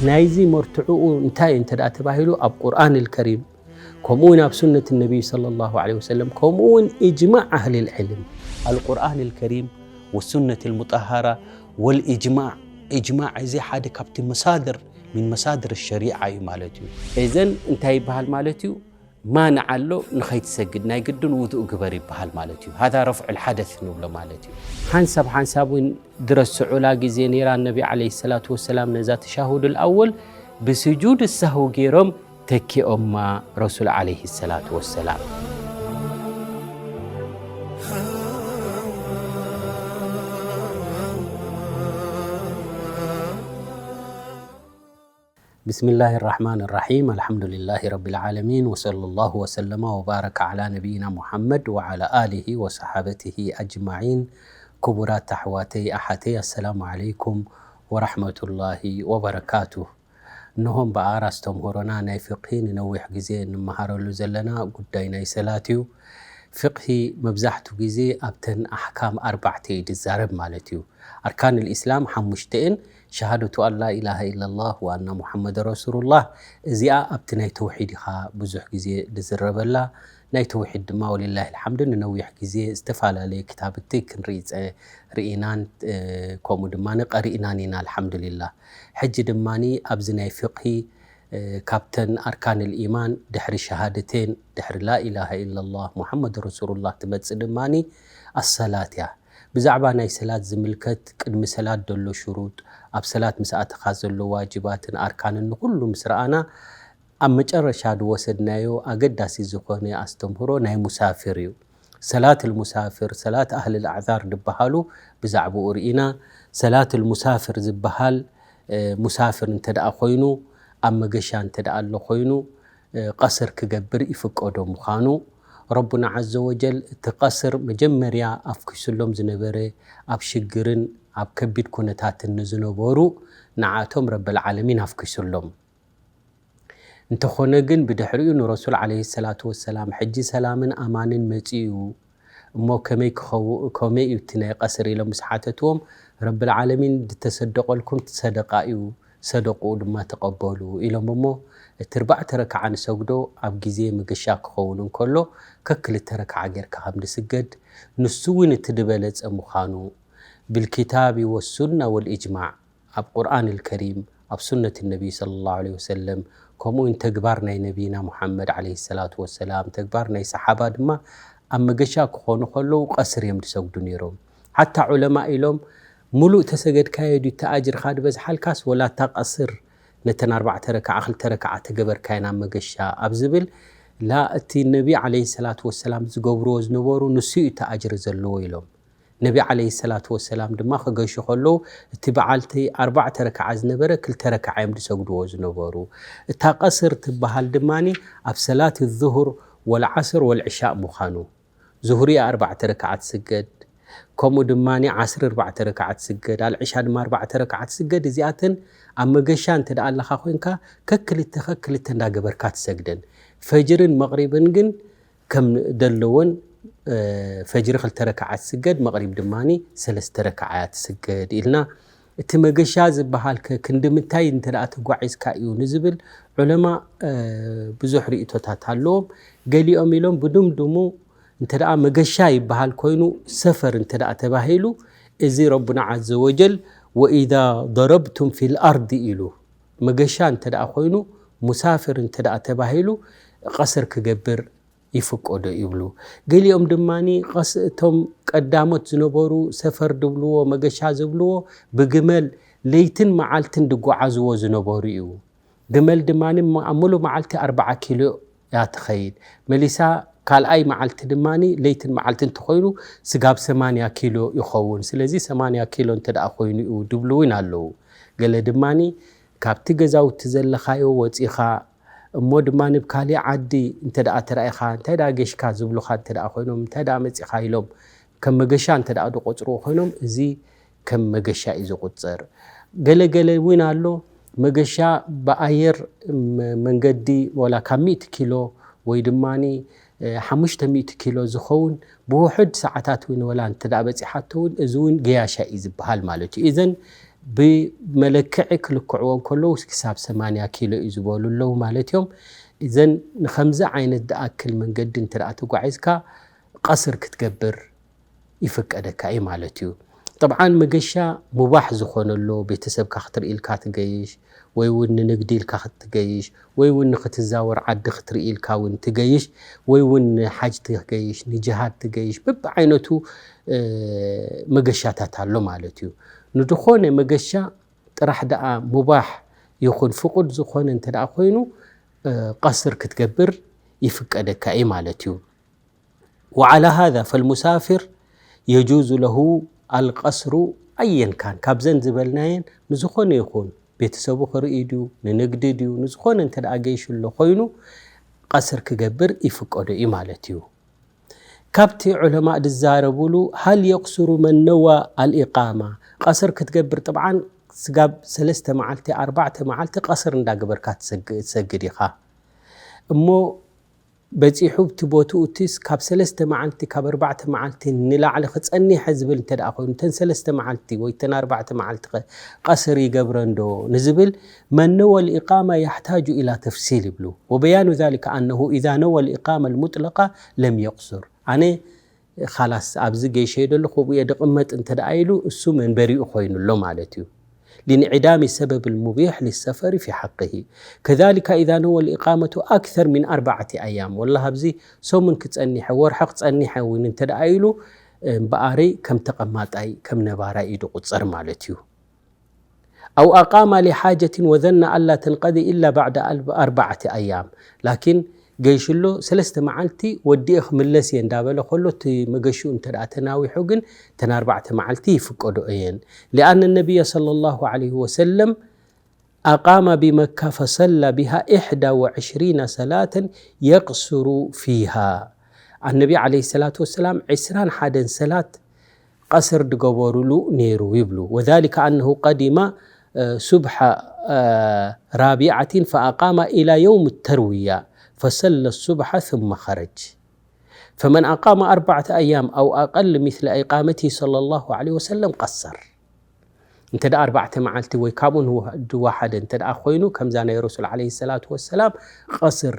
ናይዚ መርትዕኡ እንታይ እንተ ደኣ ተባሂሉ፣ ኣብ ቁርኣን ኣልከሪም፣ ከምኡ እውን ኣብ ሱነት ነቢይ ሰለላሁ ዐለይሂ ወሰለም፣ ከምኡ እውን ኢጅማዕ ኣህሊል ዕልም። ኣልቁርኣን ኣልከሪም ወሱነት ኣልሙጠሃራ ወልኢጅማዕ። ኢጅማዕ እዚ ሓደ ካብቲ መሳድር፣ ሚን መሳድር ሸሪዓ እዩ ማለት እዩ። እዘን እንታይ ይበሃል ማለት እዩ? ማንዓ ኣሎ፣ ንኸይትሰግድ ናይ ግድን ውዱእ ግበር ይበሃል ማለት እዩ። ሃዛ ረፍዑል ሓደስ ንብሎ ማለት እዩ። ሓንሳብ ሓንሳብ እውን ድረስዑላ ግዜ ነይራ፣ ነቢ ዓለይሂ ሰላቱ ወሰላም ነዛ ተሻሁዱል ኣወል ብስጁድ ሳህው ገይሮም ተኪኦማ ረሱል ዓለይሂ ሰላቱ ወሰላም። بسم الله الرحمن الرحيم. الحمد لله رب العالمين، وصلى الله وسلم وبارك على نبينا محمد وعلى آله وصحابته أجمعين. ክቡራት ኣሕዋተይ ኣሓተይ፣ ኣሰላሙ ዓለይኩም ወራሕመቱላሂ ወበረካቱ። እንሆ እምበኣር ኣስተምህሮና ናይ ፍቅሂ ንነዊሕ ግዜ እንመሃረሉ ዘለና ጉዳይ ናይ ሰላት እዩ። ፍቅሂ መብዛሕቱ ግዜ ኣብተን ኣሕካም ኣርባዕተ እዩ ዝዛረብ ማለት እዩ። ኣርካን ልእስላም ሓሙሽተ እየን፣ ሸሃደቱ ኣን ላ ኢላሃ ኢላላህ ወኣና ሙሓመድ ረሱሉላህ። እዚኣ ኣብቲ ናይ ተውሒድ ኢኻ ብዙሕ ግዜ ዝዝረበላ። ናይ ተውሒድ ድማ ወሊላሂ ልሓምድ ንነዊሕ ግዜ ዝተፈላለየ ክታብቲ ክንርኢ ጸ-፣ ርኢናን፣ እ፣ ከምኡ ድማ ቀሪእናን ኢና ኣልሓምዱሊላህ። ሕጂ ድማኒ ኣብዚ ናይ ፍቅሂ፣ እ፣ ካብተን ኣርካን ልኢማን ድሕሪ ሸሃደቴን ድሕሪ ላ ኢላሃ ኢላላህ ሙሓመድ ረሱሉላህ ትመጽእ ድማኒ ኣሰላት እያ። ብዛዕባ ናይ ሰላት ዝምልከት ቅድሚ ሰላት ዘሎ ሽሩጥ፣ ኣብ ሰላት ምስ ኣተኻ ዘሎ ዋጅባትን ኣርካንን ንኹሉ ምስ ረኣና፣ ኣብ መጨረሻ ዝወሰድናዮ ኣገዳሲ ዝኾነ ኣስተምህሮ ናይ ሙሳፍር እዩ። ሰላት ልሙሳፍር፣ ሰላት ኣህል ልኣዕዛር ዝበሃሉ ብዛዕባኡ ርኢና። ሰላት ልሙሳፍር ዝበሃል፣ እ፣ ሙሳፍር እንተ ደኣ ኮይኑ፣ ኣብ መገሻ እንተ ደኣ ኣሎ ኮይኑ፣ እ፣ ቀስር ክገብር ይፍቀዶ ምዃኑ፣ ረቡና ዓዘ ወጀል እቲ ቀስር መጀመርያ ኣፍኪሱሎም ዝነበረ፣ ኣብ ሽግርን ኣብ ከቢድ ኩነታትን ንዝነበሩ ንዓቶም ረበል ዓለሚን ኣፍኪሱሎም። እንተኾነ ግን ብድሕሪኡ ንረሱል ዓለይሂ ሰላቱ ወሰላም፣ "ሕጂ ሰላምን ኣማንን መጺኡ እዩ፣ እሞ ከመይ ክኸው-፣ ከመይ እዩ እቲ ናይ ቀስር?" ኢሎም ምስ ሓተትዎም፣ "ረብል ዓለሚን ዝተሰደቐልኩም ሰደቓ እዩ፣ ሰደቕኡ ድማ ተቐበሉ" ኢሎም እሞ፣ እቲ ኣርባዕተ ረክዓ ንሰግዶ ኣብ ግዜ መገሻ ክኸውን እንከሎ፣ ከክልተ ረክዓ ጌርካ ከም ዝስገድ፣ ንሱ እውን እቲ ዝበለጸ ምዃኑ፣ ብልኪታቢ ወሱና ወልኢጅማዕ፣ ኣብ ቁርኣን ልከሪም፣ ኣብ ሱነት ነቢይ ሰለላሁ ዐለይሂ ወሰለም፣ ከምኡ እውን ተግባር ናይ ነቢይና ሙሓመድ ዐለይሂ ሰላቱ ወሰላም፣ ተግባር ናይ ሰሓባ ድማ ኣብ መገሻ ክኾኑ ከለዉ ቀስር እዮም ዝሰግዱ ነይሮም። ሓታ ዑለማ ኢሎም፣ "ሙሉእ ተሰገድካዮ ድዩ እቲ ኣጅርኻ ዝበዝሓልካስ፣ ወላ እታ ቀስር ነተን ኣርባዕተ ረክዓ፣ ክልተ ረክዓ ተገበርካየን ኣብ መገሻ?" ኣብ ዝብል፣ ላ፣ እቲ ነቢ ዐለይሂ ሰላቱ ወሰላም ዝገብርዎ ዝነበሩ፣ ንሱ እዩ እቲ ኣጅሪ ዘለዎ ኢሎም። ነቢ ዐለይሂ ሰላቱ ወሰላም ድማ ክገሹ ከለዉ፣ እቲ በዓልቲ ኣርባዕተ ረክዓ ዝነበረ፣ ክልተ ረክዓ እዮም ዝሰግድዎ ዝነበሩ። እታ ቀስር ትበሃል ድማኒ ኣብ ሰላት ዙሁር ወልዓስር ወልዕሻእ ምዃኑ። ዙሁር እያ ኣርባዕተ ረክዓ ትስገድ፣ ከምኡ ድማኒ ዓስር ኣርባዕተ ረክዓ ትስገድ፣ ኣልዕሻ ድማ ኣርባዕተ ረክዓ ትስገድ። እዚኣተን ኣብ መገሻ እንተ ደኣ ኣለኻ ኮይንካ፣ ከክልተ ከክልተ እንዳገበርካ ትሰግደን። ፈጅርን መቕሪብን ግን ከም ደለወን፣ እ፣ ፈጅሪ ክልተ ረክዓ ትስገድ፣ መቕሪብ ድማኒ ሰለስተ ረክዓ እያ ትስገድ ኢልና፣ እቲ መገሻ ዝበሃል ከ ክንዲ ምንታይ እንተ ደኣ ተጓዒዝካ እዩ ንዝብል ዑለማ፣ እ፣ ብዙሕ ርእይቶታት ኣለዎም። ገሊኦም ኢሎም ብድምድሙ እንተ ደኣ መገሻ ይበሃል ኮይኑ ሰፈር እንተ ደኣ ተባሂሉ፣ እዚ ረቡና ዓዘ ወጀል "ወኢዛ ضربتم في الأرض" ኢሉ። መገሻ እንተ ደኣ ኮይኑ፣ ሙሳፍር እንተ ደኣ ተባሂሉ፣ ቀስር ክገብር ይፍቀዶ ይብሉ። ገሊኦም ድማኒ ቀስ-፣ እቶም ቀዳሞት ዝነበሩ ሰፈር ድብልዎ፣ መገሻ ዝብልዎ፣ ብግመል ለይትን መዓልትን ድጓዓዝዎ ዝነበሩ እዩ። ግመል ድማኒ ም-፣ ኣብ ሙሉእ መዓልቲ ኣርብዓ ኪሎ እያ ትኸይድ። መሊሳ ካልኣይ መዓልቲ ድማኒ ለይትን መዓልትን እንተኾይኑ ስጋብ ሰማንያ ኪሎ ይኸውን። ስለዚ ሰማንያ ኪሎ እንተ ደኣ ኮይኑ እዩ ድብሉ እውን ኣለዉ። ገለ ድማኒ ካብቲ ገዛውቲ ዘለኻዮ ወጺኻ እሞ ድማ ንብ ካሊእ ዓዲ እንተ ደኣ ተራኢኻ፣ እንታይ ደኣ ጌሽካ ዝብሉኻ እንተ ደኣ ኮይኖም፣ እንታይ ደኣ መጺኻ ኢሎም ከም መገሻ እንተ ደኣ ዝቖጽርዎ ኮይኖም፣ እዚ ከም መገሻ እዩ ዝቑጸር። ገለ ገለ እውን ኣሎ፣ መገሻ ብኣየር መ-፣ መንገዲ ወላ ካብ ሚእቲ ኪሎ ወይ ድማኒ ሓሙሽተ ሚእቲ ኪሎ ዝኸውን ብውሑድ ሰዓታት እውን ወላ እንተ ደኣ በጺሓቶ እውን እዚ እውን ገያሻ እዩ ዝበሃል ማለት እዩ። እዘን ብመለክዒ ክልክዕዎ እንከለዉ ክሳብ ሰማንያ ኪሎ እዩ ዝበሉ ኣለዉ ማለት እዮም። እዘን ንኸምዚ ዓይነት ዝኣክል መንገዲ እንተ ደኣ ተጓዒዝካ ቀስር ክትገብር ይፍቀደካ እዩ ማለት እዩ። ጠብዓን መገሻ ሙባሕ ዝኾነ ኣሎ፣ ቤተሰብካ ክትርኢ ኢልካ ትገይሽ፣ ወይ እውን ንንግዲ ኢልካ ክትገይሽ፣ ወይ እውን ንክትዛወር ዓዲ ክትርኢ ኢልካ እውን ትገይሽ፣ ወይ እውን ንሓጅ ትገይሽ፣ ንጅሃድ ትገይሽ፣ በብዓይነቱ መገሻታት ኣሎ ማለት እዩ። ንድኾነ መገሻ ጥራሕ ደኣ ሙባሕ ይኹን ፍቁድ ዝኾነ እንተ ደኣ ኮይኑ ቀስር ክትገብር ይፍቀደካ እዩ ማለት እዩ። وعلى هذا فالمسافر يجوز له القصر أيا كان، ካብዘን ዝበልናየን ንዝኾነ ይኹን ቤተሰቡ ክርኢ ድዩ ንንግዲ ድዩ ንዝኾነ እንተ ደኣ ገይሹ ኣሎ ኮይኑ ቀስር ክገብር ይፍቀዶ እዩ ማለት እዩ። ካብቲ ዑለማእ ዝዛረቡሉ هل يقصر من نوى الإقامة، ቀስር ክትገብር ጥብዓን ስጋብ ሰለስተ መዓልቲ ኣርባዕተ መዓልቲ ቀስር እንዳገበርካ ትሰግድ ኢኻ እሞ በጺሑ እቲ ቦትኡ እቲስ ካብ ሰለስተ መዓልቲ ካብ ኣርባዕተ መዓልቲ ንላዕሊ ክጸኒሐ ዝብል እንተ ደኣ ኮይኑ እተን ሰለስተ መዓልቲ ወይ እተን ኣርባዕተ መዓልቲ ኸ ቀስር ይገብረን ዶ ንዝብል من نوى الإقامة يحتاج إلى تفصيل ይብሉ وبيان ذلك أنه إذا نوى الإقامة المطلقة لم يقصر ኣነ ኻላስ ኣብዚ ገይሸ ደለኹ ብየ ድቕመጥ እንተ ደኣ ኢሉ እሱ መንበሪኡ ኮይኑ ኣሎ ማለት እዩ لانعدام السبب المبيح للسفر في حقه كذلك إذا نوى الإقامة أكثر من أربعة أيام والله ኣብዚ ሰሙን ክጸኒሐ ወርሒ ክጸኒሐ እውን እንተ ደኣ ኢሉ እምበኣሪ ከም ተቐማጣይ ከም ነባራይ እዩ ድቑጸር ማለት እዩ أو أقام لحاجة وظن ألا تنقضي إلا بعد أربعة أيام لكن ገይሽሎ ሰለስተ መዓልቲ ወዲኤ ክምለስ እየ እንዳበለ ከሎ እቲ መገሽኡ እንተ ደኣ ተናዊሑ ግን እተን ኣርባዕተ መዓልቲ ይፍቀዶ እየን لأن النبي صلى الله عليه وسلم أقام بمكة فصلى بها إحدى وعشرين صلاة يقصر فيها النبي عليه الصلاة والسلام ዕስራን ሓደን ሰላት ቀስር ድገበሩሉ ነይሩ ይብሉ وذلك أنه قدم صبح رابعة فأقام إلى يوم التروية فصلى الصبح ثم خرج فمن أقام أربعة أيام أو أقل مثل إقامته صلى الله عليه وسلم قصر እንተ ደኣ ኣርባዕተ መዓልቲ ወይ ካብኡ ዝወሓደ እንተ ደኣ ኮይኑ ከምዛ ናይ ረሱል ዓለይሂ ሰላቱ ወሰላም ቀስር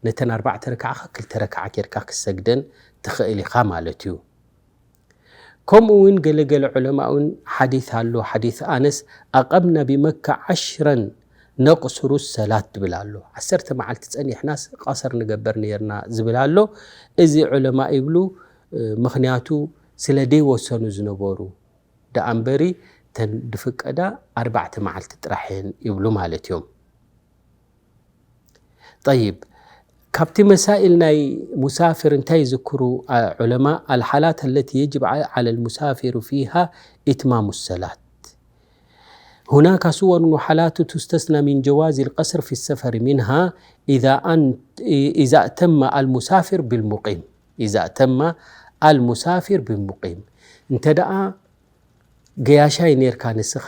ነተን ኣርባዕተ ረክዓ ክልተ ረክዓ ጌርካ ክሰግደን ትኽእል ኢኻ ማለት እዩ። ከምኡ እውን ገለ ገለ ዑለማ እውን ሓዲት ኣሎ፣ ሓዲት ኣነስ ኣቀምና ብመካ ዓሽረን ነቕስሩ ሰላት ዝብል ኣሎ። ዓሰርተ መዓልቲ ጸኒሕናስ ቀሰር ንገበር ነይርና ዝብል ኣሎ። እዚ ዑለማ ይብሉ ምኽንያቱ ስለ ደይወሰኑ ዝነበሩ ደኣ እምበሪ ተን ድፍቀዳ ኣርባዕተ መዓልቲ ጥራሕ እየን ይብሉ ማለት እዮም። ጠይብ ካብቲ መሳኢል ናይ ሙሳፍር እንታይ ይዝክሩ ዑለማ الحالات التي يجب على المسافر فيها إتمام الصلاة هناك صور وحالات تستثنى من جواز القصر في السفر منها إذا أن إذا أتم المسافر بالمقيم إذا أتم المسافر بالمقيم እንተ ደኣ ገያሻይ ኔርካ ንስኻ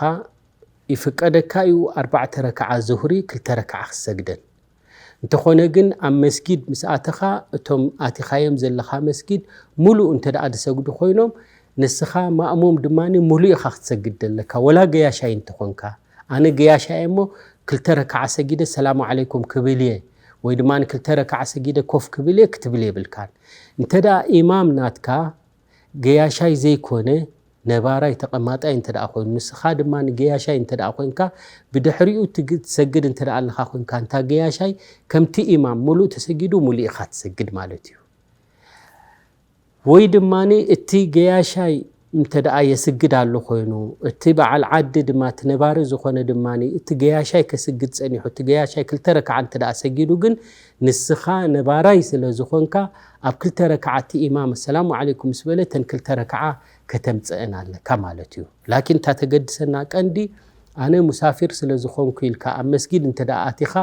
ይፍቀደካ እዩ ኣርባዕተ ረክዓ ዙህሪ ክልተ ረክዓ ክትሰግደን እንተኾነ ግን ኣብ መስጊድ ምስ ኣተኻ እቶም ኣቲኻዮም ዘለኻ መስጊድ ሙሉእ እንተ ደኣ ዝሰግዱ ኮይኖም ንስኻ ማእሙም ድማ ሙሉእ ኢኻ ክትሰግድ ዘለካ ወላ ገያሻይ እንተኾንካ ኣነ ገያሻይ እሞ ክልተ ረክዓ ሰጊደ ሰላሙ ዓለይኩም ክብል እየ ወይ ድማ ክልተ ረክዓ ሰጊደ ኮፍ ክብል እየ ክትብል የብልካን እንተ ደኣ ኢማም ናትካ ገያሻይ ዘይኮነ ነባራይ ተቐማጣይ እንተ ደኣ ኮይኑ ንስኻ ድማ ገያሻይ እንተ ደኣ ኮይንካ ብድሕሪኡ ትሰግድ እንተ ደኣ ኣለኻ ኮይንካ እንታ ገያሻይ ከምቲ ኢማም ሙሉእ ተሰጊዱ ሙሉእ ኢኻ ትሰግድ ማለት እዩ ወይ ድማ እቲ ገያሻይ እንተ ደኣ የስግድ ኣሎ ኮይኑ እቲ በዓል ዓዲ ድማ እቲ ነባሪ ዝኾነ ድማ እቲ ገያሻይ ከስግድ ጸኒሑ እቲ ገያሻይ ክልተ ረክዓ እንተ ደኣ ሰጊዱ ግን ንስኻ ነባራይ ስለ ዝኾንካ ኣብ ክልተ ረክዓ እቲ ኢማም ኣሰላሙ ዓለይኩም ምስ በለ እተን ክልተ ረክዓ ከተምጽአን ኣለካ ማለት እዩ ላኪን እታ ተገድሰና ቀንዲ ኣነ ሙሳፊር ስለ ዝኾንኩ ኢልካ ኣብ መስጊድ እንተ ደኣ ኣቲኻ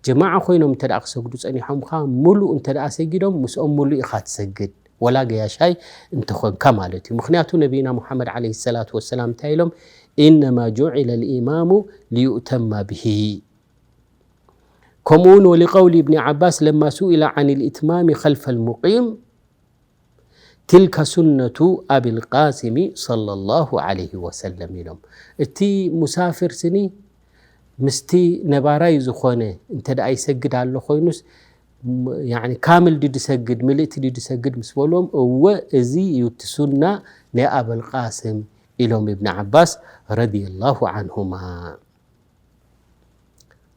ጀማዓ ኮይኖም እንተ ደኣ ክሰግዱ ጸኒሖም ኸኣ ሙሉእ እንተ ደኣ ሰጊዶም ምስኦም ሙሉእ ኢኻ ትሰግድ ወላ ገያሻይ እንተኾንካ ማለት እዩ ምኽንያቱ ነቢና ሙሓመድ ዓለይሂ ሰላቱ ወሰላም እንታይ ኢሎም إنما جعل الإمام ليؤتم به ከምኡ እውን ولقول ابن عباس لما سئل عن الإتمام خلف المقيم تلك سنة أبي القاسم صلى الله عليه وسلم ኢሎም። እቲ ሙሳፍር ስኒ ምስቲ ነባራይ ዝኾነ እንተ ደኣ ይሰግድ ኣሎ ኮይኑስ፣ ም-፣ ያዕኒ ካምል ድዩ ድሰግድ፣ ምልእቲ ድዩ ድሰግድ ምስ በልዎም፣ እወ፣ እዚ እዩ እቲ ሱና ናይ ኣበል ቃስም ኢሎም እብን ዓባስ ረዲየላሁ ዓንሁማ።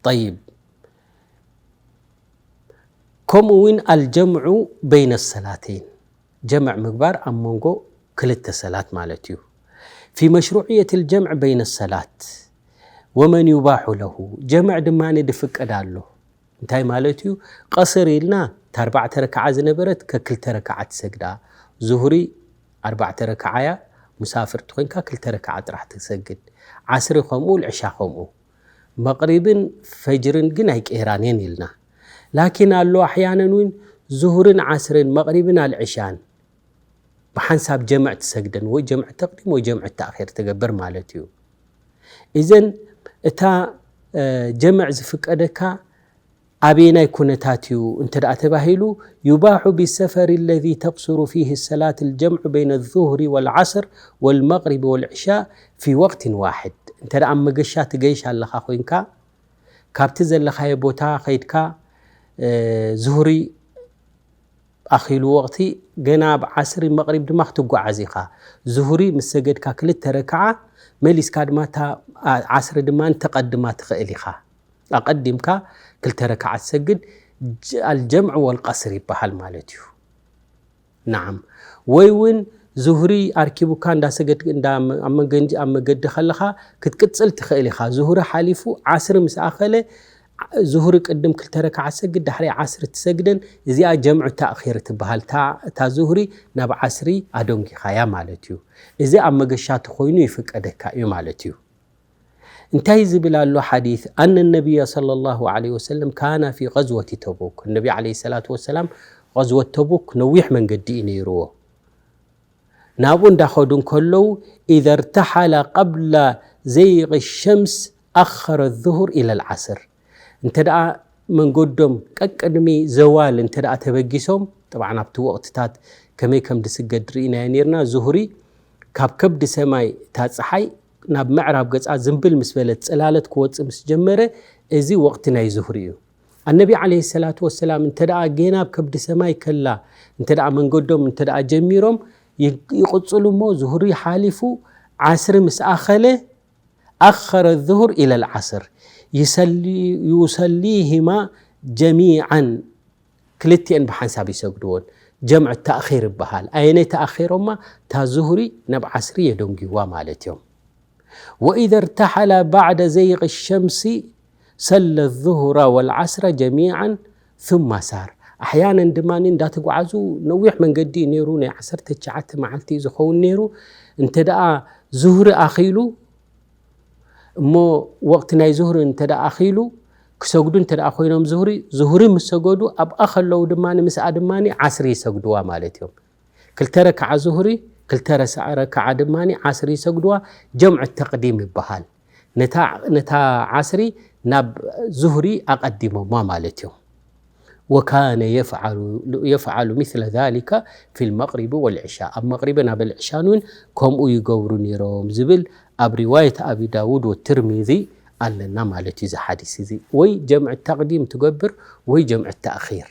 ጠይብ፣ ከምኡ እውን ኣልጀምዑ በይነ ሰላተይን፣ ጀምዕ ምግባር ኣብ መንጎ ክልተ ሰላት ማለት እዩ። في مشروعية الجمع بين الصلاة ومن يباح له، ጀምዕ ድማ ድፍቀድ ኣሎ። እንታይ ማለት እዩ? ቀስር ኢልና እታ ኣርባዕተ ረክዓ ዝነበረት ከክልተ ረክዓ ትሰግዳ። ዙሁሪ ኣርባዕተ ረክዓ እያ፣ ሙሳፍር ተኾይንካ ክልተ ረክዓ ጥራሕ ትሰግድ። ዓስሪ ከምኡ፣ ልዕሻ ከምኡ። መቕሪብን ፈጅርን ግን ኣይቅየራን እየን ኢልና። ላኪን ኣሎ ኣሕያነን እውን ዙሁርን ዓስርን መቕሪብን ኣልዕሻን ብሓንሳብ ጀምዕ ትሰግደን፣ ወይ ጀምዕ ተቕዲም ወይ ጀምዕ ተኣኺር ትገብር ማለት እዩ። እዘን እታ፣ እ፣ ጀምዕ ዝፍቀደካ ኣበየናይ ኩነታት እዩ እንተ ደኣ ተባሂሉ፣ يباح بالسفر الذي تقصر فيه الصلاة الجمع بين الظهر والعصر والمغرب والعشاء في وقت واحد። እንተ ደኣ ኣብ መገሻ ትገይሽ ኣለኻ ኮይንካ፣ ካብቲ ዘለኻዮ ቦታ ኸይድካ፣ እ፣ ዙሁሪ ኣኺሉ ወቕቲ፣ ገና ኣብ ዓስሪ መቕሪብ ድማ ክትጓዓዝ ኢኻ። ዙሁሪ ምስ ሰገድካ ክልተ ረክዓ፣ መሊስካ ድማ እታ ዓ-፣ ዓስሪ ድማ ተቐድማ ትኽእል ኢኻ። ኣቐዲምካ ክልተ ረክዓ ትሰግድ፣ ጀ-፣ ኣልጀምዑ ወልቀስር ይበሃል ማለት እዩ። ነዓም። ወይ እውን ዙሁሪ ኣርኪቡካ እንዳሰገድ-፣ እንዳ-፣ ኣብ መገንጂ-፣ ኣብ መገዲ ከለኻ ክትቅጽል ትኽእል ኢኻ። ዙሁሪ ሓሊፉ ዓስሪ ምስ ኣኸለ፣ ዙሁሪ ቅድም ክልተ ረክዓ ትሰግድ፣ ዳሕሪ ዓስሪ ትሰግደን፣ እዚኣ ጀምዑ ተእኺር ትበሃል። እታ፣ እታ ዙሁሪ ናብ ዓስሪ ኣደንጊኻያ ማለት እዩ። እዚ ኣብ መገሻ ተኾይኑ ይፍቀደካ እዩ ማለት እዩ። እንታይ ዝብል ኣሎ ሓዲስ? أن النبي صلى الله عليه وسلم كان في غزوة تبوك። ነቢ ዓለይሂ ሰላቱ ወሰላም غزوة تبوك ነዊሕ መንገዲ እዩ ነይርዎ። ናብኡ እንዳኸዱ እንከለዉ، إذا ارتحل قبل زيغ الشمس أخر الظهر إلى العصر። እንተ ደኣ መንገዶም ቀቅድሚ ዘዋል እንተ ደኣ ተበጊሶም፣ ጠብዓን ኣብቲ ወቕትታት ከመይ ከም ድስገድ ርኢናዮ ነይርና፣ ዙሁሪ ካብ ከብዲ ሰማይ እታ ጸሓይ ናብ ምዕራብ ገጻ ዝንብል ምስ በለት፣ ጽላለት ክወጽእ ምስ ጀመረ፣ እዚ ወቕቲ ናይ ዙሁሪ እዩ። ኣነቢ ዓለይሂ ሰላቱ ወሰላም እንተ ደኣ ጌና ኣብ ከብዲ ሰማይ ከላ፣ እንተ ደኣ መንገዶም እንተ ደኣ ጀሚሮም፣ ይ-፣ ይቕጽሉ እሞ፣ ዙሁሪ ሓሊፉ፣ ዓስሪ ምስ ኣኸለ፣ أخر الظهر إلى العصر يصلي-، يصليهما جميعا ክልቲኤን ብሓንሳብ ይሰግድዎን። ጀምዕ ተእኺር ይበሃል። ኣየነይ ተኣኺሮማ? እታ ዙሁሪ ናብ ዓስሪ የደንግይዋ ማለት እዮም። وإذا ارتحل بعد زيغ الشمس صلى الظهر والعصر جميعا ثم سار። ኣሕያነን ድማ እንዳተጓዓዙ ነዊሕ መንገዲ እዩ ነይሩ፣ ናይ ዓሰርተ ትሽዓተ መዓልቲ እዩ ዝኸውን ነይሩ። እንተ ደኣ ዙሁሪ ኣኺሉ እሞ ወቕቲ ናይ ዙሁሪ እንተ ደኣ ኣኺሉ ክሰግዱ እንተ ደኣ ኮይኖም ዙሁሪ፣ ዙሁሪ ምስ ሰገዱ ኣብኣ ከለዉ ድማ ምስኣ ድማ ዓስሪ ይሰግድዋ ማለት እዮም። ክልተ ረክዓ ዙሁሪ፣ ክልተ ረሳ-፣ ረክዓ ድማ ዓስሪ ይሰግድዋ፣ ጀምዕ ተቕዲም ይበሃል። ነታ፣ ነታ ዓስሪ ናብ ዙሁሪ ኣቐዲሞማ ማለት እዮም። وكان يفعل، يفعل مثل ذلك في المغرب والعشاء። ኣብ መቕሪብን ኣብ ዕሻን እውን ከምኡ ይገብሩ ነይሮም ዝብል ኣብ ሪዋየት ኣቢ ዳውድ ወትርሚዚ ኣለና ማለት እዩ። እዚ ሓዲስ እዚ ወይ ጀምዕ ተቕዲም ትገብር ወይ ጀምዕ ተእኺር።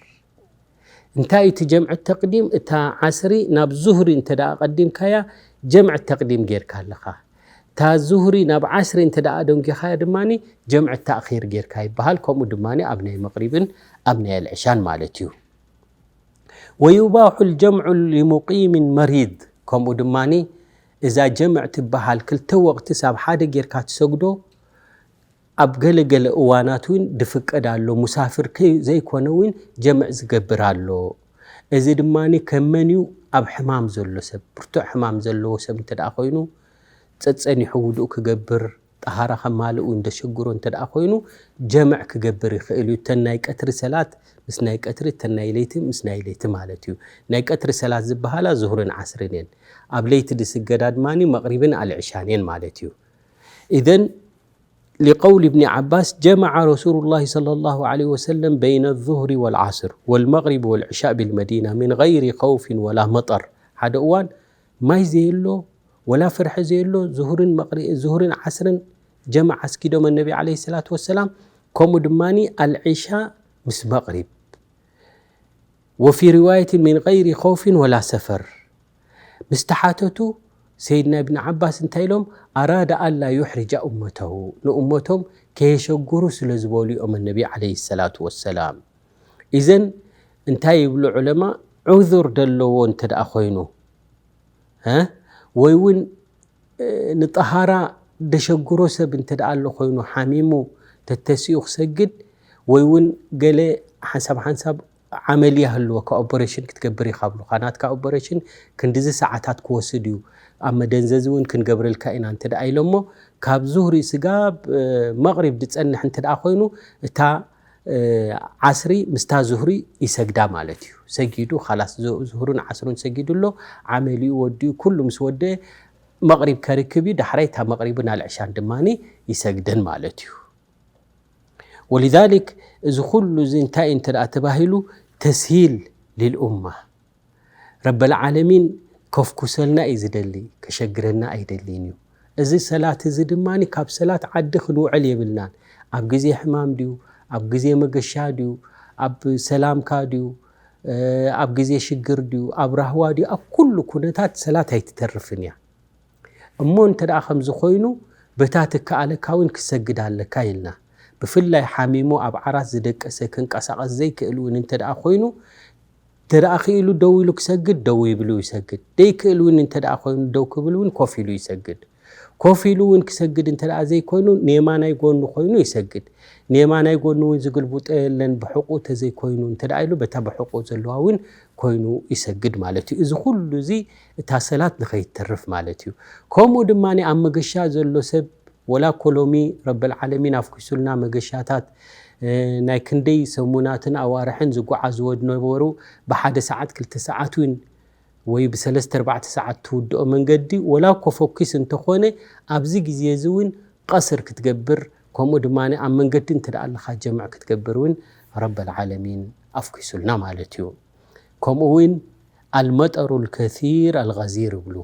እንታይ እቲ ጀምዕ ተቕዲም? እታ ዓስሪ ናብ ዙህሪ እንተ ደኣ ቀዲምካያ ጀምዕ ተቕዲም ጌርካ ኣለኻ። እታ ዙህሪ ናብ ዓስሪ እንተ ደኣ ደንጊኻያ ድማ ጀምዕ ተእኺር ጌርካ ይበሃል። ከምኡ ድማ ኣብ ናይ መቕሪብን ኣብ ናይ ኣልዕሻን ማለት እዩ። ويباح الجمع لمقيم مريض، ከምኡ ድማ እዛ ጀምዕ ትበሃል ክልተ ወቕትስ ኣብ ሓደ ጌርካ ትሰግዶ ኣብ ገለ ገለ እዋናት እውን ድፍቀድ ኣሎ። ሙሳፍር ከይ-፣ ዘይኮነ እውን ጀምዕ ዝገብር ኣሎ። እዚ ድማ ከም መን እዩ? ኣብ ሕማም ዘሎ ሰብ፣ ብርቱዕ ሕማም ዘለዎ ሰብ እንተ ደኣ ኮይኑ፣ ጸጸኒሑ ውዱእ ክገብር፣ ጠሃራ ከማልእ እውን ደሸግሮ እንተ ደኣ ኮይኑ፣ ጀምዕ ክገብር ይኽእል እዩ። እተን ናይ ቀትሪ ሰላት ምስ ናይ ቀትሪ፣ እተን ናይ ለይቲ ምስ ናይ ለይቲ ማለት እዩ። ናይ ቀትሪ ሰላት ዝበሃላ ዙህርን ዓስርን እየን። ኣብ ለይቲ ዝስገዳ ድማ መቕሪብን ኣልዕሻን እየን ማለት እዩ። ኢዘን لقول ابن عباس جمع رسول الله صلى الله عليه وسلم بين الظهر والعصر والمغرب والعشاء بالمدينة من غير خوف ولا مطر. ሓደ እዋን ማይ ዘየሎ ወላ ፍርሒ ዘየሎ ዙሁርን መቕሪ-፣ ዙሁርን ዓስርን ጀማዓ ኣስጊዶም ነቢ ዓለይሂ ሰላቱ ወሰላም። ከምኡ ድማኒ ኣልዒሻ ምስ መቕሪብ። وفي رواية من غير خوف ولا سفر. ምስ ተሓተቱ ሰይድና ኢብን ዓባስ እንታይ ኢሎም? أراد ألا يحرج أمته፣ ንእመቶም ከየሸግሩ ስለ ዝበሉ እዮም ነቢ ዓለይሂ ሰላቱ ወሰላም። ኢዘን እንታይ ይብሉ ዑለማ? ዑዙር ደለዎ እንተ ደኣ ኮይኑ፣ እ? ወይ እውን፣ እ፣ ንጠሃራ ደሸግሮ ሰብ እንተ ደኣ ኣሎ ኮይኑ፣ ሓሚሙ ተተሲኡ ክሰግድ፣ ወይ እውን ገለ ሓንሳብ ሓንሳብ ዓመልያ ህልወካ፣ ኦፐሬሽን ክትገብር ኢኻ ብሉኻ፣ ናትካ ኦፐሬሽን ክንድዚ ሰዓታት ክወስድ እዩ፣ ኣብ መደንዘዚ እውን ክንገብረልካ ኢና እንተ ደኣ ኢሎሞ፣ ካብ ዙህሪ ስጋብ፣ እ፣ መቕሪብ ዝጸንሕ እንተ ደኣ ኮይኑ፣ እታ እ፣ ዓስሪ ምስታ ዙህሪ ይሰግዳ ማለት እዩ። ሰጊዱ፣ ኻላስ፣ ዙ-፣ ዙህሩን ዓስሩን ሰጊዱ ኣሎ፣ ዓመሊኡ ወዲኡ፣ ኩሉ ምስ ወደአ፣ መቕሪብ ከርክብ እዩ። ዳሕራይ እታ መቕሪብን ኣልዕሻን ድማኒ ይሰግደን ማለት እዩ። ወሊዛሊክ፣ እዚ ኩሉ እዚ እንታይ እዩ እንተ ደኣ ተባሂሉ? ተስሂል ሊልኡማ። ረበል ዓለሚን ከፍኩሰልና እዩ ዝደሊ፣ ከሸግረና ኣይደልን እዩ። እዚ ሰላት እዚ ድማ ካብ ሰላት ዓዲ ክንውዕል የብልናን። ኣብ ግዜ ሕማም ድዩ፣ ኣብ ግዜ መገሻ ድዩ፣ ኣብ ሰላምካ ድዩ፣ እ፣ ኣብ ግዜ ሽግር ድዩ፣ ኣብ ራህዋ ድዩ፣ ኣብ ኩሉ ኩነታት ሰላት ኣይትተርፍን እያ። እሞ እንተ ደኣ ከምዚ ኮይኑ፣ በታ ትከኣለካ እውን ክሰግድ ኣለካ ኢልና። ብፍላይ ሓሚሙ ኣብ ዓራት ዝደቀሰ፣ ክንቀሳቐስ ዘይክእል እውን እንተ ደኣ ኮይኑ፣ እንተ ደኣ ክኢሉ ደው ኢሉ ክሰግድ፣ ደው ይብሉ ይሰግድ። ደይክእል እውን እንተ ደኣ ኮይኑ፣ ደው ክብል እውን ኮፍ ኢሉ ይሰግድ። ኮፍ ኢሉ እውን ክሰግድ እንተ ደኣ ዘይኮይኑ፣ ንየማናይ ጎኑ ኮይኑ ይሰግድ። ንየማናይ ጎኑ እውን ዝግልብጦ የለን፣ ብሕቑ ተዘይኮይኑ እንተ ደኣ ኢሉ፣ በታ ብሕቑ ዘለዋ እውን ኮይኑ ይሰግድ ማለት እዩ። እዚ ኩሉ እዚ እታ ሰላት ንኸይትተርፍ ማለት እዩ። ከምኡ ድማ ኣብ መገሻ ዘሎ ሰብ፣ ወላ እኮ ሎሚ ረበል ዓለሚን ኣፍኪሱልና መገሻታት፣ እ፣ ናይ ክንደይ ሰሙናትን ኣዋርሕን ዝጓዓዝዎ ዝነበሩ፣ ብሓደ ሰዓት፣ ክልተ ሰዓት እውን ወይ ብሰለስተ ኣርባዕተ ሰዓት ትውድኦ መንገዲ፣ ወላ እኮ ፈኪስ እንተኾነ፣ ኣብዚ ግዜ እዚ እውን ቀስር ክትገብር፣ ከምኡ ድማ ኣብ መንገዲ እንተ ደኣ ኣለኻ ጀምዕ ክትገብር እውን ረበል ዓለሚን ኣፍኪሱልና ማለት እዩ። ከምኡ እውን ኣልመጠሩ ልከሲር ኣልገዚር ይብሉ።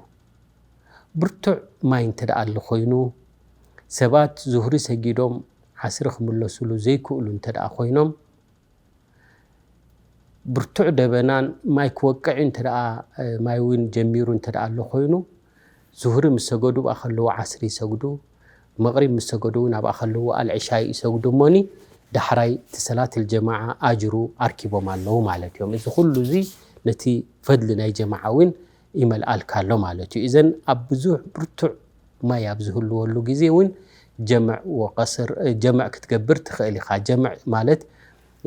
ብርቱዕ ማይ እንተ ደኣ ኣሎ ኮይኑ፣ ሰባት ዙህሪ ሰጊዶም ዓስሪ ክምለሱሉ ዘይክእሉ እንተ ደኣ ኮይኖም፣ ብርቱዕ ደበናን ማይ ክወቅዕ እዩ እንተ ደኣ፣ እ፣ ማይ እውን ጀሚሩ እንተ ደኣ ኣሎ ኮይኑ፣ ዙህሪ ምስ ሰገዱ ኣብኣ ከለዉ ዓስሪ ይሰግዱ፣ መቕሪብ ምስ ሰገዱ እውን ኣብኣ ከለዉ ኣልዕሻ ይሰግዱ እሞኒ፣ ዳሕራይ እቲ ሰላት ልጀማዓ ኣጅሩ ኣርኪቦም ኣለዉ ማለት እዮም። እዚ ኩሉ እዚ ነቲ ፈድሊ ናይ ጀማዓ እውን ይመልኣልካ ኣሎ ማለት እዩ። እዘን ኣብ ብዙሕ ብርቱዕ ማይ ኣብ ዝህልወሉ ግዜ እውን ጀምዕ ወቀስር፣ እ፣ ጀምዕ ክትገብር ትኽእል ኢኻ። ጀምዕ ማለት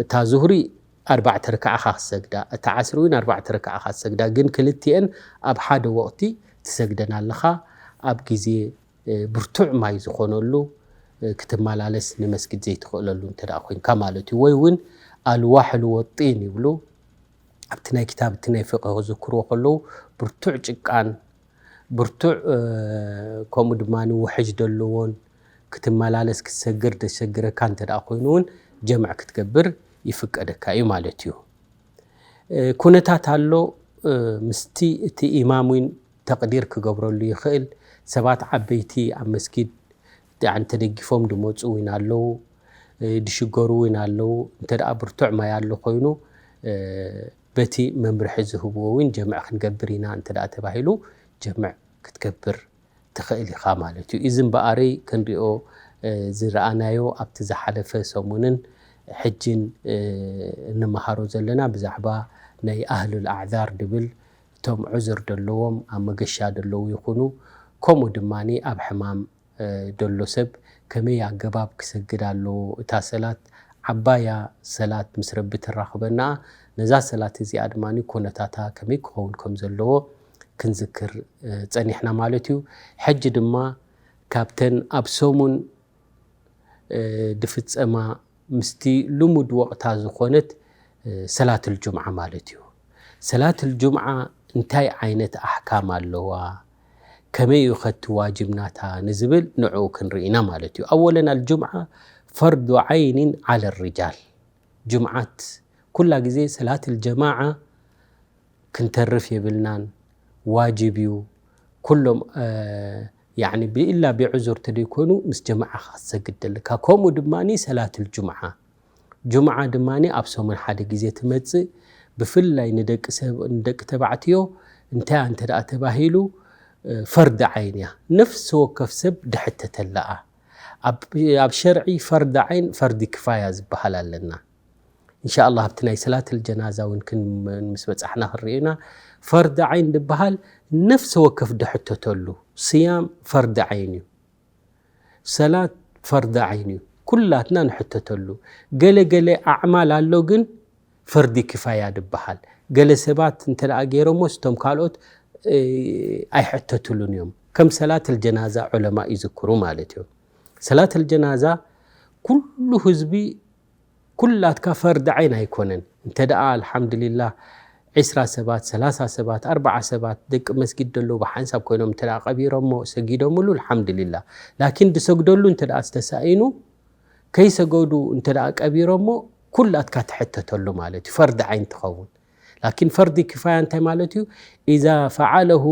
እታ ዙህሪ ኣርባዕተ ረክዓ ኢኻ ክትሰግዳ፣ እታ ዓስሪ እውን ኣርባዕተ ረክዓ ኢኻ ትሰግዳ፣ ግን ክልቲኤን ኣብ ሓደ ወቕቲ ትሰግደን ኣለኻ። ኣብ ግዜ፣ እ፣ ብርቱዕ ማይ ዝኾነሉ፣ እ፣ ክትመላለስ ንመስጊድ ዘይትኽእለሉ እንተ ደኣ ኮይንካ ማለት እዩ። ወይ እውን ኣልዋሕሉ ወጢን ይብሉ። ኣብቲ ናይ ክታብ፣ እቲ ናይ ፍቅህ ክዝክርዎ ከለዉ፣ ብርቱዕ ጭቃን ብርቱዕ፣ እ፣ ከምኡ ድማ ውሕጅ ደለዎን ክትመላለስ ክትሰግር ደሸግረካ እንተ ደኣ ኮይኑ እውን ጀምዕ ክትገብር ይፍቀደካ እዩ ማለት እዩ። እ፣ ኩነታት ኣሎ፣ እ፣ ምስቲ እቲ ኢማም እውን ተቕዲር ክገብረሉ ይኽእል። ሰባት ዓበይቲ ኣብ መስጊድ ያዕኒ ተደጊፎም ድመፁ እውን ኣለዉ፣ እ፣ ድሽገሩ እውን ኣለዉ። እንተ ደኣ ብርቱዕ ማይ ኣሎ ኮይኑ፣ እ፣ በቲ መምርሒ ዝህብዎ እውን ጀምዕ ክንገብር ኢና እንተ ደኣ ተባሂሉ ጀምዕ ክትገብር ትኽእል ኢኻ ማለት እዩ። እዚ እምበኣረይ ክንሪኦ፣ እ፣ ዝረኣናዮ ኣብቲ ዝሓለፈ ሰሙንን ሕጅን፣ እ፣ እንመሃሮ ዘለና ብዛዕባ ናይ ኣህሉል ኣዕዛር ድብል እቶም ዑዝር ደለዎም ኣብ መገሻ ደለዉ ይኹኑ፣ ከምኡ ድማኒ ኣብ ሕማም እ፣ ደሎ ሰብ ከመይ ኣገባብ ክሰግድ ኣለዎ? እታ ሰላት ዓባያ ሰላት ምስ ረቢ ተራኽበና፣ ነዛ ሰላት እዚኣ ድማ ኩነታታ ከመይ ክኸውን ከም ዘለዎ ክንዝክር፣ እ፣ ጸኒሕና ማለት እዩ። ሕጂ ድማ ካብተን ኣብ ሰሙን፣ እ፣ ድፍጸማ ምስቲ ልሙድ ወቕታ ዝኾነት፣ እ፣ ሰላትል ጁምዓ ማለት እዩ። ሰላትል ጁምዓ እንታይ ዓይነት ኣሕካም ኣለዋ? ከመይ እዩ ኸቲ ዋጅብ ናታ ንዝብል ንዕኡ ክንርኢ ኢና ማለት እዩ። ኣወለን ኣልጁምዓ ፈርዱ ዓይኒን ዓለ ሪጃል። ጁምዓት ኩላ ግዜ ሰላት ልጀማዓ ክንተርፍ የብልናን፣ ዋጅብ እዩ። ኩሎም ያኒ ብኢላ ብዕዙር ተደይኮኑ ምስ ጀማዓ ክትሰግድ ደልካ። ከምኡ ድማ ሰላት ልጁምዓ። ጁምዓ ድማ ኣብ ሰሙን ሓደ ግዜ ትመጽእ። ብፍላይ ንደቂ ሰብ ንደቂ ተባዕትዮ እንታይ እንተ ደኣ ተባሂሉ ፈርዲ ዓይን እያ። ነፍሲ ወከፍ ሰብ ድሕተተላኣ። ኣብ ሸርዒ ፈርዲ ዓይን ፈርዲ ክፋያ ዝበሃል ኣለና። እንሻ ኣላህ ኣብቲ ናይ ሰላት ልጀናዛ እውን ክን ምስ በጻሕና ክንርኢ ኢና። ፈርዲ ዓይን ዝበሃል ነፍሲ ወከፍ ድሕተተሉ። ስያም ፈርዲ ዓይን እዩ። ሰላት ፈርዲ ዓይን እዩ። ኩላትና ንሕተተሉ። ገለ ገለ ኣዕማል ኣሎ ግን ፈርዲ ክፋያ ዝበሃል። ገለ ሰባት እንተ ደኣ ገይሮሞ ስቶም ካልኦት ኣይሕተትሉን እዮም። ከም ሰላት ልጀናዛ ዑለማ ይዝክሩ ማለት እዩ። ሰላት ልጀናዛ ኩሉ ህዝቢ ኩላትካ ፈርዲ ዓይን ኣይኮነን። እንተ ደኣ ኣልሓምዱሊላህ ዒስራ ሰባት፣ ሰላሳ ሰባት፣ ኣርባዓ ሰባት ደቂ መስጊድ ደለዉ ብሓንሳብ ኮይኖም እንተ ደኣ ቀቢሮሞ ሰጊዶምሉ ኣልሓምዱሊላህ። ላኪን ድሰግደሉ እንተ ደኣ ዝተሳኢኑ ከይሰገዱ እንተ ደኣ ቀቢሮሞ ኩላትካ ትሕተተሉ ማለት እዩ። ፈርዲ ዓይን ትኸውን። ላኪን ፈርዲ ክፋያ እንታይ ማለት እዩ? ኢዛ ፈዓለሁ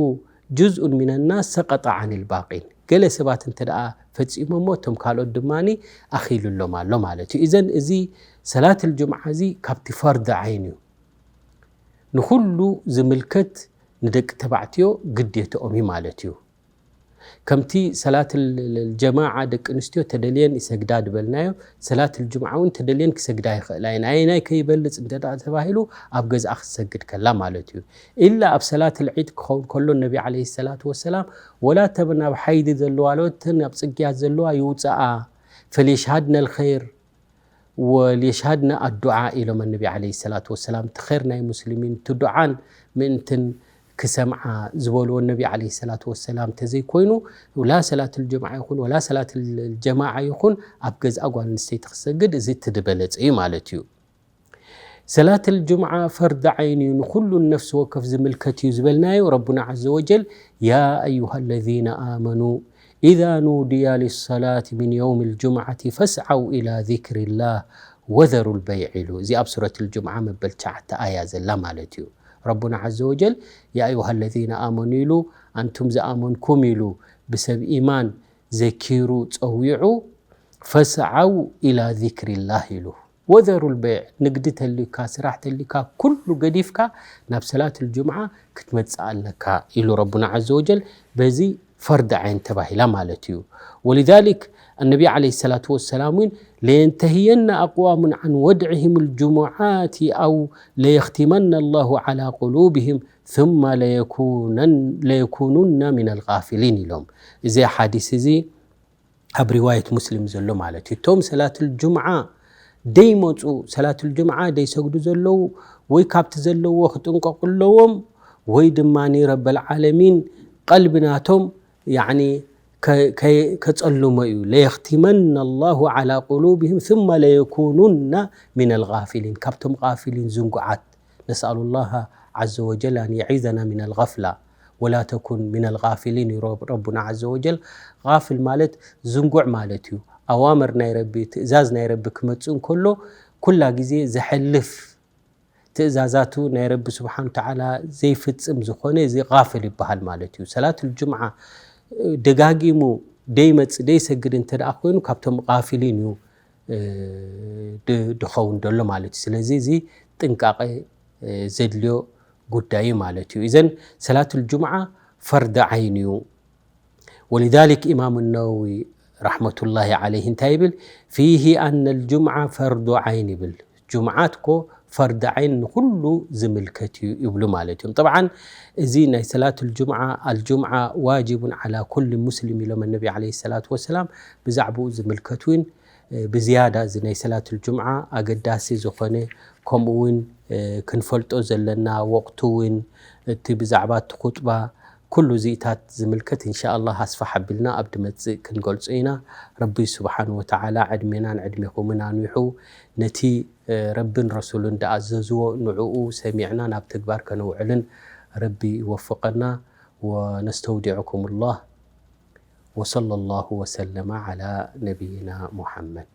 ጁዝኡን ሚነ ናስ ሰቀጠ ዓን ልባቂን። ገለ ሰባት እንተ ደኣ ፈጺሞሞ እቶም ካልኦት ድማ ኣኺሉሎም ኣሎ ማለት እዩ። እዘን እዚ ሰላት ልጁምዓ እዚ ካብቲ ፈርዲ ዓይን እዩ። ንኹሉ ዝምልከት ንደቂ ተባዕትዮ ግዴትኦም እዩ ማለት እዩ። ከምቲ ሰላት ጀማዓ ደቂ ኣንስትዮ ተደልየን ይሰግዳ ድበልናዮ፣ ሰላት ጅምዓ እውን ተደልየን ክሰግዳ ይኽእላ እየን። ኣየናይ ከይበልጽ እንተ ደኣ ተባሂሉ ኣብ ገዝኣ ክትሰግድ ከላ ማለት እዩ። ኢላ ኣብ ሰላት ዒድ ክኸውን ከሎ ነቢ ዓለይሂ ሰላቱ ወሰላም ወላ እተን ኣብ ሓይዲ ዘለዋ ወላ እተን ኣብ ጽግያት ዘለዋ ይውጽኣ፣ ፈልየሽሃድነ ልኸይር ወልየሽሃድነ ኣዱዓ ኢሎም ነቢ ዓለይሂ ሰላቱ ወሰላም። እቲ ኸይር ናይ ሙስሊሚን እቲ ዱዓን ምእንትን ክሰምዓ ዝበልዎ ነቢ ዓለይሂ ሰላቱ ወሰላም ተዘይኮይኑ፣ ወላ ሰላት ልጅምዓ ይኹን ወላ ሰላት ልጀማዓ ይኹን ኣብ ገዝኣ ጓል ኣንስተይቲ ክሰግድ እዚ እቲ ዝበለጸ እዩ ማለት እዩ። ሰላት ልጅምዓ ፈርድ ዓይን እዩ፣ ንኹሉ ነፍሲ ወከፍ ዝምልከት እዩ ዝበልናዮ። ረቡና ዓዘ ወጀል ያ ኣዩሃ ለዚነ ኣመኑ ኢዛ ኑድያ ሊሰላት ሚን የውም ልጅምዓቲ ፈስዓው ኢላ ዚክሪላህ ወዘሩ ልበይዕ ኢሉ። እዚ ኣብ ሱረት ልጅምዓ መበል ትሽዓተ ኣያ ዘላ ማለት እዩ። ረቡና ዓዘ ወጀል ያ ኣዩሃ ለዚነ ኣመኑ ኢሉ፣ ኣንቱም ዝኣመንኩም ኢሉ ብሰብ ኢማን ዘኪሩ ጸዊዑ፣ ፈስዓው ኢላ ዚክሪላህ ኢሉ። ወዘሩ ልበይዕ፣ ንግዲ ተልዩካ፣ ስራሕ ተልዩካ፣ ኩሉ ገዲፍካ ናብ ሰላት ልጅምዓ ክትመጽእ ኣለካ ኢሉ ረቡና ዓዘ ወጀል። በዚ ፈርድ ዓይን ተባሂላ ማለት እዩ። ወሊዛሊክ ኣነቢ ዓለይሂ ሰላቱ ወሰላም እውን ለየንተህየና ኣቅዋሙን ዓን ወድዕሂም ልጅሙዓቲ ኣው ለየኽቲመና ኣላሁ ዓላ ቁሉብሂም ثم ለየኩኑና ሚን ልጋፊሊን ኢሎም። እዚ ሓዲስ እዚ ኣብ ሪዋየት ሙስሊም ዘሎ ማለት እዩ። እቶም ሰላትል ጁምዓ ደይመፁ፣ ሰላትል ጁምዓ ደይሰግዱ ዘለዉ ወይ ካብቲ ዘለዎ ክጥንቀቁ ኣለዎም ወይ ድማ ረበል ዓለሚን ቀልቢ ናቶም ያኒ ከ-፣ ከ-፣ ከጸልሞ እዩ። ለየኽቲመና ኣላሁ ዓላ ቁሉብሂም ثم ለየኩኑና ሚን ልጋፊሊን፣ ካብቶም ጋፊሊን ዝንጉዓት። ነስኣሉ ላሃ ዓዘ ወጀል ኣን የዒዘና ሚን ልጋፍላ ወላ ተኩን ሚን ልጋፊሊን እዩ ረብ-፣ ረቡና ዓዘ ወጀል። ጋፍል ማለት ዝንጉዕ ማለት እዩ። ኣዋምር ናይ ረቢ፣ ትእዛዝ ናይ ረቢ ክመጽእ እንከሎ ኩላ ግዜ ዘሐልፍ፣ ትእዛዛቱ ናይ ረቢ ስብሓን ተዓላ ዘይፍጽም ዝኾነ እዚ ጋፍል ይበሃል ማለት እዩ። ሰላት ልጅምዓ ደጋጊሙ ደይመጽእ ደይሰግድ እንተ ደኣ ኮይኑ ካብቶም ጋፊሊን እዩ እ፣ ድ-፣ ድኸውን ደሎ ማለት እዩ። ስለዚ እዚ ጥንቃቐ፣ እ፣ ዘድልዮ ጉዳይ እዩ ማለት እዩ። እዘን ሰላት ልጅምዓ ፈርድ ዓይን እዩ። ወሊዛሊክ ኢማም ነወዊ ረሕመቱላሂ ዓለይሂ እንታይ ይብል? ፊሂ ኣነ ልጅምዓ ፈርዱ ዓይን ይብል። ጅምዓት እኮ ፈርድ ዓይን ንኹሉ ዝምልከት እዩ ይብሉ ማለት እዮም። ጠብዓን እዚ ናይ ሰላት ልጅምዓ፣ ኣልጅምዓ ዋጅቡን ዓላ ኩል ሙስሊም ኢሎም ነቢ ዓለይሂ ሰላቱ ወሰላም። ብዛዕባኡ ዝምልከት እውን ብዝያዳ እዚ ናይ ሰላት ልጅምዓ ኣገዳሲ ዝኾነ፣ ከምኡ እውን ክንፈልጦ ዘለና ወቕቱ እውን እቲ ብዛዕባ እቲ ኹጥባ ኩሉ እዚታት ዝምልከት እንሻ ኣላህ ኣስፋሕ ኣቢልና ኣብ ድመጽእ ክንገልጾ ኢና። ረቢ ስብሓን ወተዓላ ዕድሜናን ዕድሜኹምን ኣንዊሑ ነቲ ረብን ረሱልን ድኣዘዝዎ ንዕኡ ሰሚዕና ናብ ተግባር ከነውዕልን ረቢ ይወፍቐና። ونستودعكم الله، وصلى الله وسلم على نبينا محمد.